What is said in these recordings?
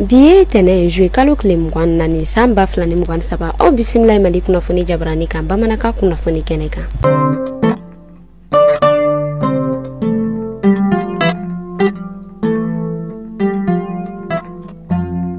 Bi ye tɛnɛ juillet kalo tile 24 san 2023. Aw bisimila Mali kunnafoni jabarani kan bamanankan kunnafoni kɛnɛ kan.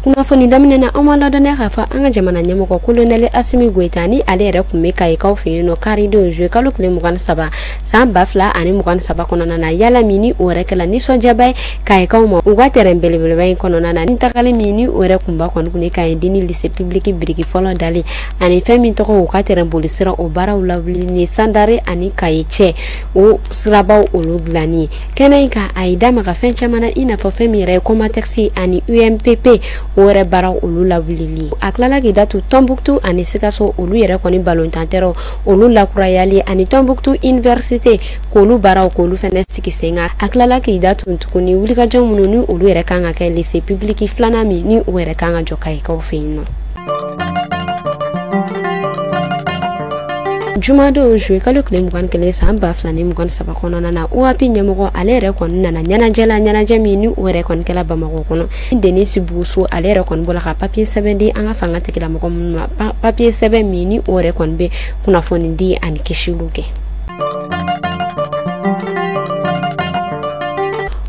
Kunnafoni daminɛ na, an ma ladɔnniya k'a fɔ an ka jamana ɲɛmɔgɔ kolonɛli Asimi Goyita ni ale yɛrɛ tun bɛ Kayikaw fɛ yen nɔ karidon juillet kalo tile 23 san 2023 kɔnɔna na. Yala min ni o yɛrɛ kɛla nisɔndiyaba ye Kayikaw ma u ka terrain belebeleba in kɔnɔna na, ni tagali min ni o yɛrɛ kunba kɔni kun ye Kayi Dini lycée public biriki fɔlɔ dalen ani fɛn min tɔgɔ u ka terrain bolisira o baaraw lawuli ni Sandare ani Kayi cɛ o sirabaw olu dilanni ye. Kɛnɛ in kan, a y'i da maga fɛn caman na, i n'a fɔ fɛn min yɛrɛ ye Comatex ani UMPP o yɛrɛ baaraw olu lawulili. A tilala k'i da tu Tɔnbuktu ani Sikaso olu yɛrɛ kɔni balontan olu lakurayali ani Tɔnbuktu université k'olu baaraw k'olu fɛnɛ sigi sen kan. A tilala k'i da tun tuguni wulikajɔ minnu ni olu yɛrɛ kan ka kɛ lycée public filanan min ni o yɛrɛ kan ka jɔ Kayikaw fɛ yen nɔ. Jumadon juillet kalo tile 21 san 2023 kɔnɔna na, UAP ɲɛmɔgɔ ale yɛrɛ kɔni nana ɲɛnajɛ la, ɲɛnajɛ min ni o yɛrɛ kɔni kɛla Bamakɔ kɔnɔ. Denis Buso ale yɛrɛ kɔni bɔra ka papier sɛbɛn di an ka fanga tigilamɔgɔ minnu ma, papier sɛbɛn min ni o yɛrɛ kɔni bɛ kunnafoni di ani kisiliw kɛ.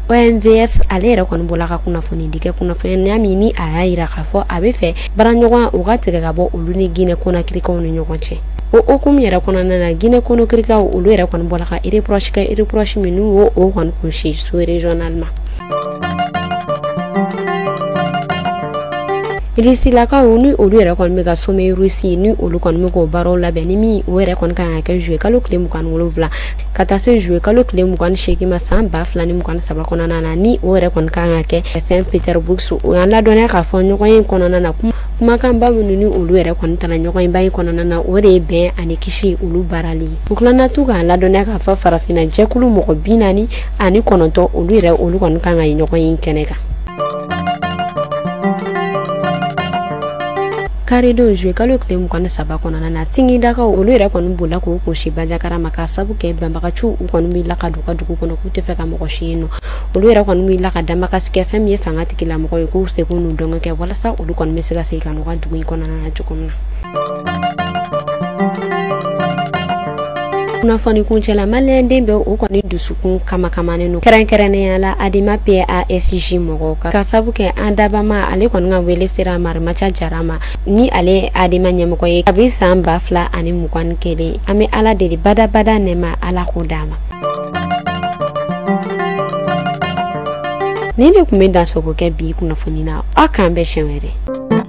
OMVS ale yɛrɛ kɔni bɔra ka kunnafoni di kɛ, kunnafoniya min ni a y'a yira k'a fɔ a bɛ fɛ baaraɲɔgɔnya u ka tigɛ ka bɔ olu ni Guinée Conakrykaw ni ɲɔgɔn cɛ. O hukumu yɛrɛ kɔnɔna na, Guinée Conakrykaw olu yɛrɛ kɔni bɔra ka reproche kɛ, reproche min n'u y'o kɔni kunsi sous régional ma. Rusilakaw ni olu yɛrɛ kɔni bɛ ka sommet Russie ni olu kɔni bɛ k'o baaraw labɛn, ni min o yɛrɛ kɔni kan ka kɛ juillet kalo tile 27 ka taa se juillet kalo tile 28 ma san 2023 kɔnɔna na, ni o yɛrɛ kɔni kan ka kɛ Saint-Pétersbourg. O y'an ladɔnniya k'a fɔ ɲɔgɔn ye kɔnɔna na, kumakanba minnu ni olu yɛrɛ kɔni tala ɲɔgɔn ye ba in kɔnɔna na, o de ye bɛn ani kisi olu baarali ye. U tilala tun k'an ladɔnniya k'a fɔ farafinna jɛkulu mɔgɔ 49 olu yɛrɛ olu kɔni kan ka ye ɲɔgɔn ye kɛnɛ kan. Karidon juillet kalo tile 23 kɔnɔna na, Singidakaw olu yɛrɛ kɔni bolila k'u kunsi Banjakara ma k'a sabu kɛ banbagaciw u kɔni wulila ka don u ka dugu kɔnɔ k'u tɛ fɛ ka mɔgɔ si yen nɔ. Olu yɛrɛ kɔni wulila ka damakasi kɛ fɛn min ye fanga tigilamɔgɔ ye k'u seko n'u dɔnko kɛ walasa olu kɔni bɛ se ka segin ka n'u ka dugu in kɔnɔna na cogo min na. Kunnafoni kuncɛla, maliyɛnden bɛ o kɔni dusukun kama kamanen don kɛrɛnkɛrɛnnenya la Adema PASJ mɔgɔw kan, ka sabu kɛ an dabama ale kɔni ka wele sera Marimaca Jara ma ni ale ye Adema ɲɛmɔgɔ ye kabi san 2021. An bɛ Ala deli badabada nɛma Ala k'o d'a ma. Nin de tun bɛ dansogo kɛ bi kunnafoni na, aw k'an bɛn siɲɛ wɛrɛ.